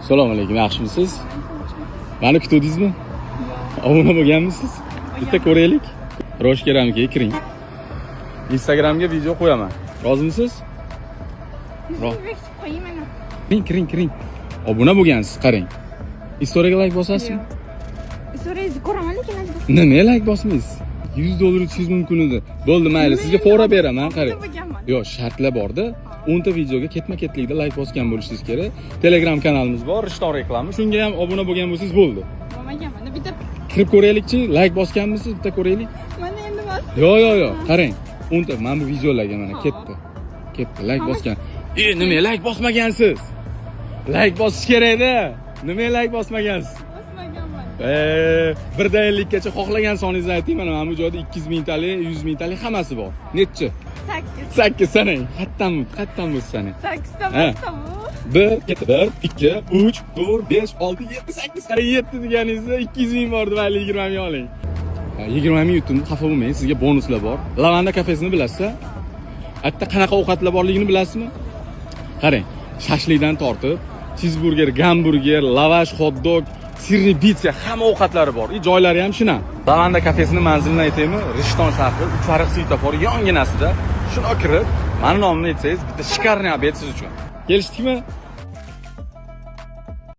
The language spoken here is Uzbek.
Assalomu alaykum, yaxshimisiz? Mani kutuvdingizmi? Obuna bo'lganmisiz? Bitta ko'raylik. Rosh keramikaga kiring. Instagramga video qo'yaman. Rozimisiz? Yuzimni bekitib qo'ying mana. Kiring, kiring, kiring. Obuna bo'lgansiz, qarang. Istoriyaga like bosasizmi? Istoriyangizni ko'raman, lekin like bosmayman. Nima like bosmaysiz? 100 dollar yutishingiz mumkin edi. Bo'ldi, mayli, sizga fora beraman, qarang. Bo'lganman. Yo'q, shartlar borda. 10 ta videoga ketma-ketlikda like bosgan bo'lishingiz kerak. Telegram kanalimiz bor, Rishton reklama. Shunga ham obuna bo'lgan bo'lsangiz bo'ldi. Bo'lmaganman. Bitta Kirib ko'raylikchi, like bosganmisiz? Bitta ko'raylik. Mana endi bosdim. Yo'q, yo'q, yo'q. Qarang. 10 ta mana bu videolarga mana ketdi. Ketdi, like bosgan. E, nima like bosmagansiz? Like bosish kerak-da. Nima like bosmagansiz? Bosmaganman. Birdan 50gacha xohlagan soningizni ayting. Mana bu joyda 200 mingtalik, 100 mingtalik hammasi bor. Nechi? 8. 8 sanang. Qayerdan, qayerdan bo'lsa sanang. 8 ta Ha. bosdim. 1, 2, 1, 2, 3, 4, 5, 6, 7, 8. Qarang, 7 deganingizda 200 ming bor, mayli 20 ming oling. Ha, 20 ming yutdim, xafa bo'lmang, sizga bonuslar bor. Lavanda kafesini bilasiz? Hatto qanaqa ovqatlar borligini bilasizmi? Qarang, shashlikdan tortib, chizburger, gamburger, lavash, hot-dog, сырный pitsa, hamma ovqatlari bor. И joylari ham shunaqa. Lavanda kafesini manzilini aytaymi? Rishton shahri, Uchariq svetofori yonginasida. Shuni kirib, mani nomimni aytsangiz, bitta шикарный обед siz uchun. Kelishdikmi?